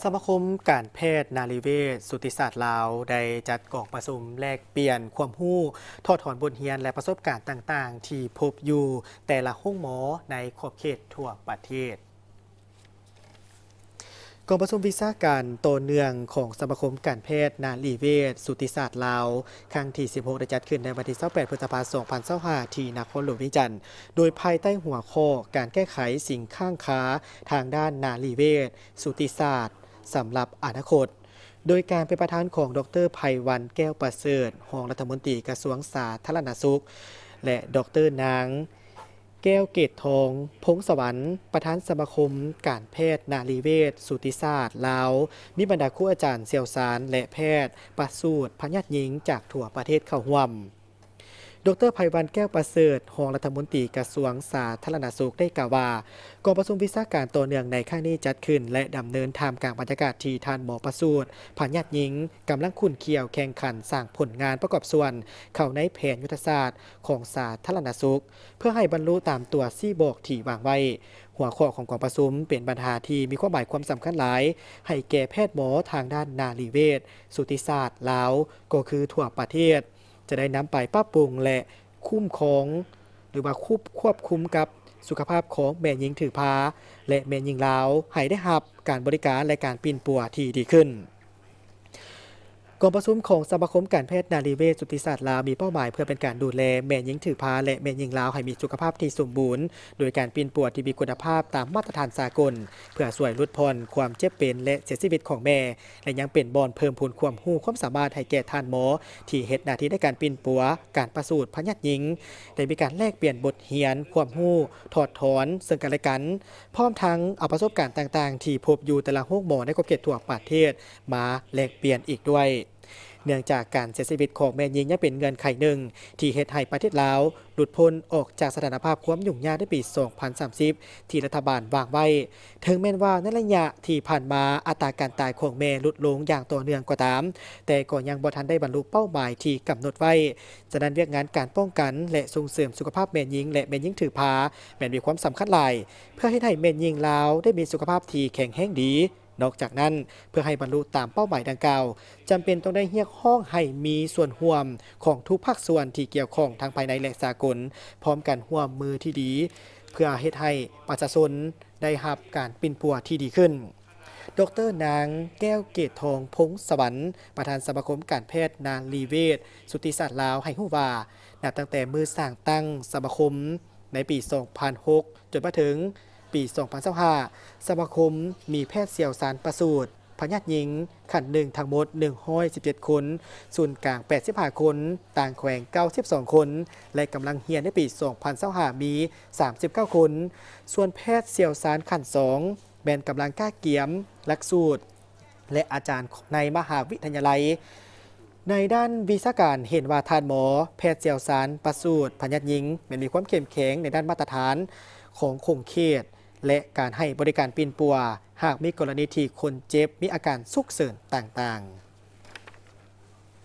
ສະມາຄົມການແພດນາຣີເວດສູຕິສາດລາວ ໄດ້ຈັດກອງປະຊຸມແລກປ່ຽນຄວາມຮູ້, ຖອດຖອນບົດຮຽນ ແລະ ປະສົບການຕ່າງໆ ທີ່ພົບຢູ່ແຕ່ລະໂຮງໝໍໃນຂອບເຂດທົ່ວປະເທດ. ກອງປະຊຸມວິຊາການຕໍ່ເນື່ອງຂອງສະມາຄົມການແພດນາຣີເວດສູຕິສາດລາວ ຄັ້ງທີສິບຫົກ ໄດ້ຈັດຂຶ້ນໃນວັນທີຊາວແປດ ພຶດສະພາ ສອງພັນຊາວຫ້າ ທີ່ນະຄອນຫຼວງວຽງຈັນ ໂດຍພາຍໃຕ້ຫົວຂໍ້ ການແກ້ໄຂສິ່ງຄ້າງຄາທາງດ້ານນາຣີເວດສູຕິສາດສຳລັບອະນາຄົດ ໂດຍການເປັນປະທານຂອງ ດຣ ໄພວັນ ແກ້ວປະເສີດ ຮອງລັດຖະມົນຕີກະຊວງສາທາລະນະສຸກ ແລະ ດຣ ນາງ ແກ້ວເກດທອງ ພົງສະຫວັນ ປະທານສະມາຄົມການແພດນາຣີເວດສູຕິສາດລາວ, ມີບັນດາຄູອາຈານຊ່ຽວຊານ ແລະ ແພດປະສູດພະຍາດຍິງຈາກທົ່ວປະເທດເຂົ້າຮ່ວມ. ດຣ ໄພວັນ ແກ້ວປະເສີດ ຮອງລັດຖະມົນຕີກະຊວງສາທາລະນະສຸກ ໄດ້ກ່າວວ່າ ກອງປະຊຸມວິຊາການຕໍ່ເນື່ອງໃນຄັ້ງນີ້ຈັດຂຶ້ນ ແລະ ດຳເນີນທ່າມກາງບັນຍາກາດທີ່ທ່ານໝໍປະສູດພະຍາດຍິງກຳລັງຂຸ້ນຂ້ຽວແຂ່ງຂັນສ້າງຜົນງານປະກອບສ່ວນເຂົ້າໃນແຜນຍຸດທະສາດຂອງສາທາລະນະສຸກ ເພື່ອໃຫ້ບັນລຸຕາມຕົວຊີ້ບອກທີ່ວາງໄວ້. ຫົວຂໍ້ຂອງກອງປະຊຸມເປັນບັນຫາທີ່ມີຄວາມໝາຍຄວາມສຳຄັນຫຼາຍໃຫ້ແກ່ແພດໝໍທາງດ້ານນາຣີເວດສູຕິສາດລາວ ກໍຄືທົ່ວປະເທດ ຈະໄດ້ນຳໄປປັບປຸງ ແລະ ຄຸ້ມຄອງ ຫຼືວ່າຄວບ ຄວບຄຸມກັບສຸຂະພາບຂອງແມ່ຍິງຖືພາ ແລະ ແມ່ຍິງລາວ ໃຫ້ໄດ້ຮັບການບໍລິການ ແລະ ການປິ່ນປົວທີ່ດີຂຶ້ນ. ກອງປະຊຸມຂອງສະມາຄົມການແພດນາຣີເວດສູຕິສາດລາວ ມີເປົ້າໝາຍເພື່ອເປັນການດູແລແມ່ຍິງຖືພາ ແລະ ແມ່ຍິງລາວໃຫ້ມີສຸຂະພາບທີ່ສົມບູນ ໂດຍການປິ່ນປົວທີ່ມີຄຸນນະພາບຕາມມາດຕະຖານສາກົນ ເພື່ອຊ່ວຍຫຼຸດຜ່ອນຄວາມເຈັບເປັນ ແລະ ເສຍຊີວິດຂອງແມ່ ແລະ ຍັງເປັນບ່ອນເພີ່ມພູນຄວາມຮູ້ຄວາມສາມາດໃຫ້ແກ່ທ່ານໝໍທີ່ເຮັດໜ້າທີ່ໃນການປິ່ນປົວການປະສູດພະຍາດຍິງ ໄດ້ມີການແລກປ່ຽນບົດຮຽນຄວາມຮູ້ ຖອດຖອນເຊິ່ງກັນແລະກັນ ພ້ອມທັງເອົາປະສົບການຕ່າງໆທີ່ພົບຢູ່ແຕ່ລະໂຮງໝໍໃນຂອບເຂດທົ່ວປະເທດມາແລກປ່ຽນອີກດ້ວຍ. ເນື່ອງຈາກການເສຍຊີວິດຂອງແມ່ຍິງຍັງເປັນເງື່ອນໄຂໜຶ່ງທີ່ເຮັດໃຫ້ປະເທດລາວ ຫຼຸດພົ້ນອອກຈາກສະຖານະພາບຄວາມຫຍຸ້ງຍາກໃນປີສອງພັນສາມສິບ ທີ່ລັດຖະບານວາງໄວ້. ເຖິງແມ່ນວ່າໃນໄລຍະທີ່ຜ່ານມາ ອັດຕາການຕາຍຂອງແມ່ຫຼຸດລົງຢ່າງຕໍ່ເນື່ອງກໍຕາມ, ແຕ່ກໍຍັງບໍ່ທັນໄດ້ບັນລຸເປົ້າໝາຍທີ່ກຳນົດໄວ້. ສະນັ້ນ, ວຽກງານການປ້ອງກັນ ແລະ ສົ່ງເສີມສຸຂະພາບແມ່ຍິງ ແລະ ແມ່ຍິງຖືພາ ແມ່ນມີຄວາມສຳຄັນຫຼາຍ ເພື່ອເຮັດໃຫ້ແມ່ຍິງລາວໄດ້ມີສຸຂະພາບທີ່ແຂງແຮງດີ. ນອກຈາກນັ້ນ, ເພື່ອໃຫ້ບັນລຸຕາມເປົ້າໝາຍດັ່ງກ່າວ, ຈຳເປັນຕ້ອງໄດ້ຮຽກຮ້ອງໃຫ້ມີສ່ວນຮ່ວມຂອງທຸກພາກສ່ວນທີ່ກ່ຽວຂ້ອງທັງພາຍໃນ ແລະ ສາກົນ ພ້ອມກັນຮ່ວມມືທີ່ດີ ເພື່ອເຮັດໃຫ້ປະຊາຊົນໄດ້ຮັບການປິ່ນປົວທີ່ດີຂຶ້ນ. ດຣ ນາງ ແກ້ວເກດທອງ ພົງສະຫວັນ ປະທານສະມາຄົມການແພດນາຣີເວດສູຕິສາດລາວ ໃຫ້ຮູ້ວ່າ ນັບຕັ້ງແຕ່ມື້ສ້າງຕັ້ງສະມາຄົມໃນປີສອງພັນຫົກ ຈົນມາເຖິງ ປີສອງພັນຊາວຫ້າ ສະມາຄົມມີແພດຊ່ຽວຊານປະສູດພະຍາດຍິງຂັ້ນໜຶ່ງທັງໝົດໜຶ່ງຮ້ອຍສິບເຈັດຄົນ, ສູນກາງແປດສິບຫ້າຄົນ, ຕ່າງແຂວງເກົ້າສິບສອງຄົນ ແລະ ກຳລັງຮຽນໃນປີສອງພັນຊາວຫ້າມີສາມສິບເກົ້າຄົນ. ສ່ວນແພດຊ່ຽວຊານຂັ້ນສອງ ແມ່ນກຳລັງກະກຽມຫຼັກສູດ ແລະ ອາຈານໃນມະຫາວິທະຍາໄລ. ໃນດ້ານວິຊາການເຫັນວ່າທ່ານໝໍແພດຊ່ຽວຊານປະສູດພະຍາດຍິງ ແມ່ນມີຄວາມເຂັ້ມແຂງໃນດ້ານມາດຕະຖານຂອງຂົງເຂດ ແລະ ການໃຫ້ບໍລິການປິ່ນປົວ ຫາກມີກໍລະນີທີ່ຄົນເຈັບມີອາການສຸກເສີນຕ່າງໆ.